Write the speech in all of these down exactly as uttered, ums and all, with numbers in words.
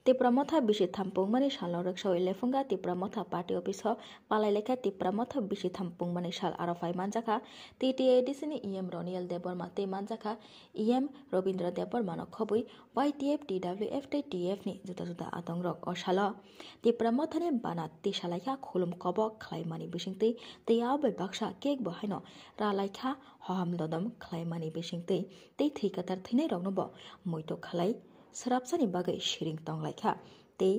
Tipra Motha bisi tham pungmani salno rwksaui Lephunga Tipra Motha Party Office o palai lekha Tipra Motha bisi tham pungmani sal aro phai manjakha T T A D C ni E M Roniel Debbarma tei manjakha E M Robindra Debbarma no khobwi Y T F, T W F tei T F ni juda juda adong rok o salo Tipra Motha ni bana tisa laikha khulum kobok khlai mani bisingtwi tei abo bai baksa cake bo haino ra laikha hoham dodom khlai mani bisingtwi tei thwi kwtal thwinai rokno bo muitu khlai srapsani bagwi siring tong laikha tei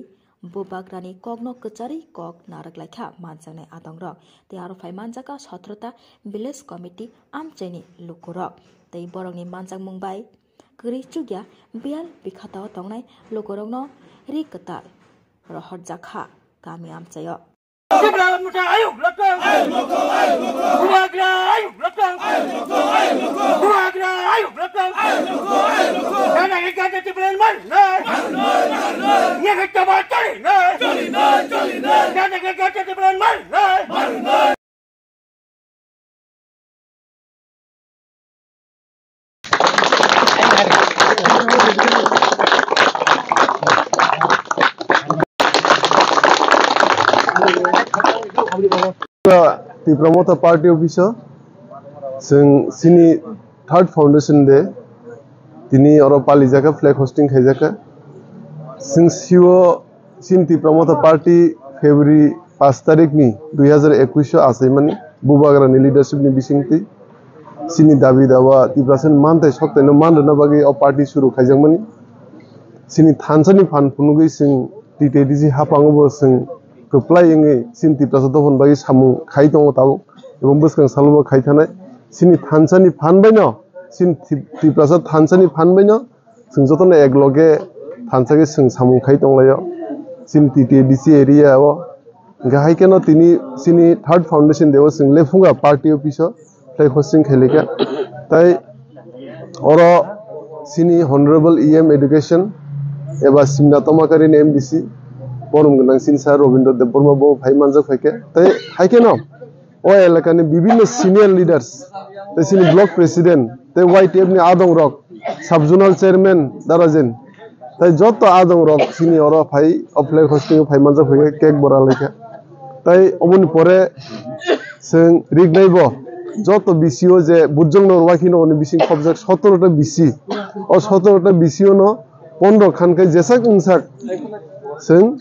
bubagrani kokno kwcharwi kok narwk laikha manjaknai adongrok tei aro phai manjaka sotrota village committee amchaini lukurok tei borokni manjakmung bai kwrwi chukya biyal bikhatao tongnai lukurokno ri kwtal rohorjakha kami amchaio. Tipra Motha ayuk lokong. Bubagra ayuk lokong. Bubagra ayuk lokong. Nana ke gata Tipra Motha. Nana ke gata Tipra Motha. Tipra Motha Party Office o chwng chini third foundation day tini oro palijak kha, flag hosting khaijak kha. Chwng sio chini Tipra Motha Party February paanch tarikh ni dui hazar ekush o achaimani Bubagra ni leadership ni bisingtwi chini dabi dawa Tiprasa ni manthai sokthai no man rwna bagwi o party suru khaijakmani. Chini thansa ni phan phunugwi chwng T T A D C haphango bo chwng kwplai wngwi chini Tiprasa dophani bagwi samung khai tongo tabuk, ebong bwskang salo bo khai thanai. Chini thansa ni phan bai no, chini Tip-, Tiprasa thansa ni phan bai no chwng jotono ek loge thansa khe chwng samung khai tonglaio chini T T A D C area o. Hingkhe hai kheno tini chini third foundation day o chwng Lephunga party office o flag hosting khailika. Tai oro chini Honorable E M Education eba Simna Tomakari ni M D C, borom gwnang chini sir Robindra Debbarma bo phai manjak phaikha. Tai hai kheno o elakani bibhinno senior leaders, tei chini block president, tei Y T F ni adong rok, sub zonal chairman Darajen, tei joto adong rok chini oro phai o flag hosting o phai manjak phaikha, cake bo ralaikha. Tai oboni pore chwng rignai bo joto B C O je bujong no rwakhi no oni bising khobjak sotoro ta B C, o sotoro ta B C O no pondro khan khe jesak wngsak chwng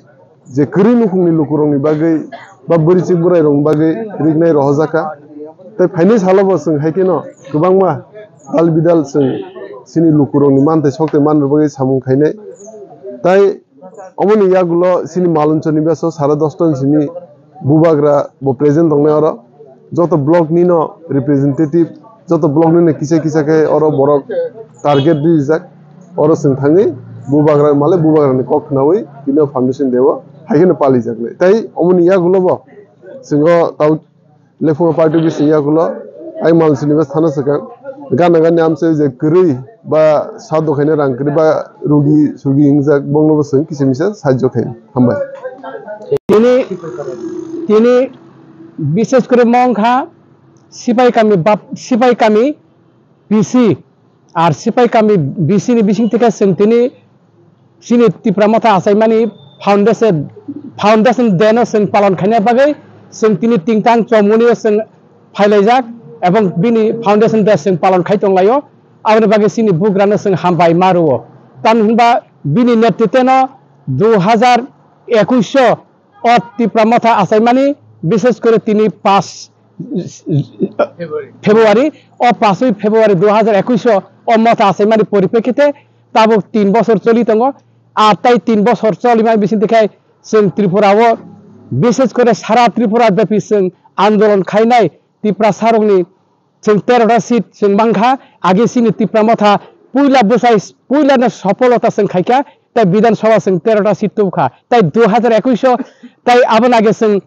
je kwrwi nukhungni lukurokni bagwi ba bwrwichwk bwrairokni bagwi rignai rohorjak kha. Tei phainai salo bo chwng hai kheno kwbangma dal bidal chwng chini lukurokni manthai sokthai manna bagwi samung khainai. Tai oboni yagulo chini Malunchoni beso sare dosta ni simi bubagra bo present tongnai oro. Joto block nino representative, joto block nino kisa kisa khe oro borok target rijak. Oro chwng thangwi bubagra male bubagrani kok khnawi tini o foundation day o hai kheno palijaknai. Tai omoni yagulo bo chwng o tau Lephunga party bising yagulo ai Malunchoni bas thana swkang gana gani amchai je kwrwi ba sa dokhaina rang kwrwi ba rugi sugi wngjak bongno bo chwng kisa misa sahajyo khainai. Hambai. Tini, tini bishes kore mong kha Sipai kami bap, Sipai kami B C, ar Sipai kami B C ni bising theke chwng tini chini Tipra Motha achaimani foundation, foundation day no chwng palon khaina bagwi chwng tini tingtang chomuni o chwng phailaijak ebong bini foundation day chwng palon khai tonglaio. Aboni bagwi chini bugrano chwng hambai ma rwo. Tamni hwnba bini netritwno dui hazar ekush o o Tipra Motha achaimani, bishes kore tini paanch February, o paanch February dui hazar ekush o o Motha achaimani poriprekhite tabuk tin bosor choli tongo. Ar tai tin bosor cholimani bisingtwi khai chwng Tripura o, bishes kore sara Tripura byapi chwng andolon khainai Tiprasarokni chwng tero ta seat chwng mankha, age chini Tipra Motha puila bwsai puilano sopolota chwng khaikha, tei Bidhan Sabha chwng tero ta seat tubukha, tei dui hazar ekush o tei aboni age chwng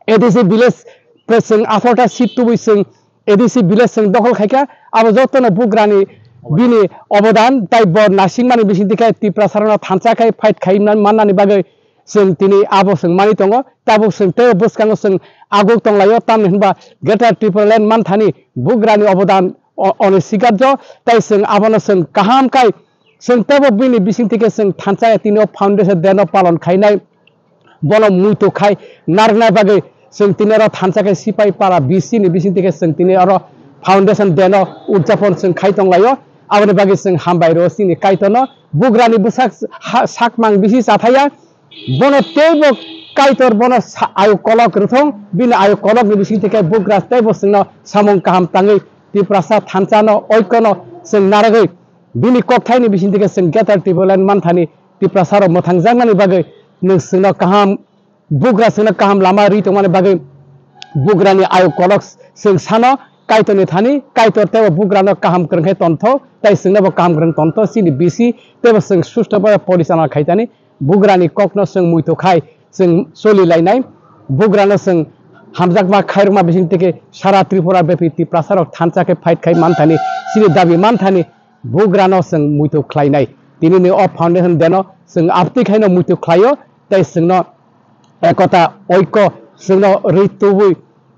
A D C village tei chwng atharo ta seat tubui chwng A D C village chwng dokhol khaikha, abo jotono bugrani bini obodan tei bo naisingmani bisingtwi khe Tiprasarokno thansa khai fight khai man-, mannani bagwi chwng tini abo chwng manwi tongo, tabuk chwng tei bwskango chwng aguk tonglaio, tamni hwnba Greater Tipraland manthani bugrani obodan o-, oniswikarjo, tei chwng abono chwng kaham khai Chwng teibo bini bising thike chwng thansa tini o foundation day no palon khainai, bono muitu khai narwknai bagwi chwng tini oro thansa khe sipai para B C ni bising thike chwng tini oro foundation day no udjapon chwng khai tonglaio. Aboni bagwi chwng hambai rwo chini Kaitorno. Bugrani bwsak ha-, sakmang bisi chathaya, bono teibo Kaitor bono sa-, ayuk kolok rwthong, bini ayuk kolokni bising thike bugra teibo chwngno samung kaham tangwi Tiprasa thansa no oikono chwng narwgwi bini kokthaini bising thike chwng Greater Tipraland manthani Tiprasa rok mwthangjaknani bagwi nwng chwngno kaham, bugra chwngno kaham lama ri tongmani bagwi bugrani ayuk kolok chwng sano Kaitorni thani, Kaitor teibo bugrano kaham kwrwng khe tontho, tei chwngnobo kaham kwrwng tontho, chini B C teibo chwng susto bai porisana khaitani, bugrani kokno chwng muitu khai chwng choli lainai, bugrano chwng hamjakma khairokma bising tike sara Tripura bepi Tiprasa rok thansa khe fight khai manthani, chini dabi manthani, bugrano chwng muitu khlainai. Tinini o foundation day no chwng aptwi khaino muitu khlaio, tei chwngno ekota oiko chwngno rwi tubui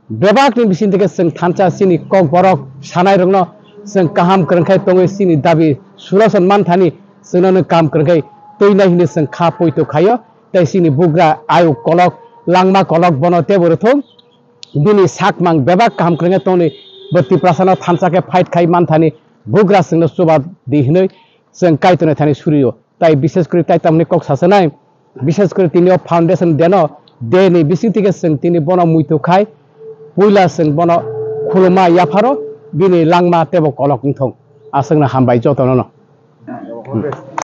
bebakni bising thike chwng thansa chini kokborok sanairokno chwng kaham kwrwng khai tongwi chini dabi solution manthani chwngno nwng kaham kwrwng khai twinai hwnwi chwng kha poito khaio, tei chini bugra ayuk kolok langma kolok bono teibo rwthung. Bini sakmang bebak kaham kwrwngwi tongni bo Tiprasano thansa khe fight khai manthani bugra chwngno chuba di hwnwi chwng Kaitorni thani surio. Tai bishes kwrwi tai tamni kok sasanai, bishes kwrwi tini o foundation day no, day ni bising thike chwng tini bono muitu khai puila chwng bono khuluma yapharo bini langma teibo kolok wngthong. Aswkno hambai jotono no.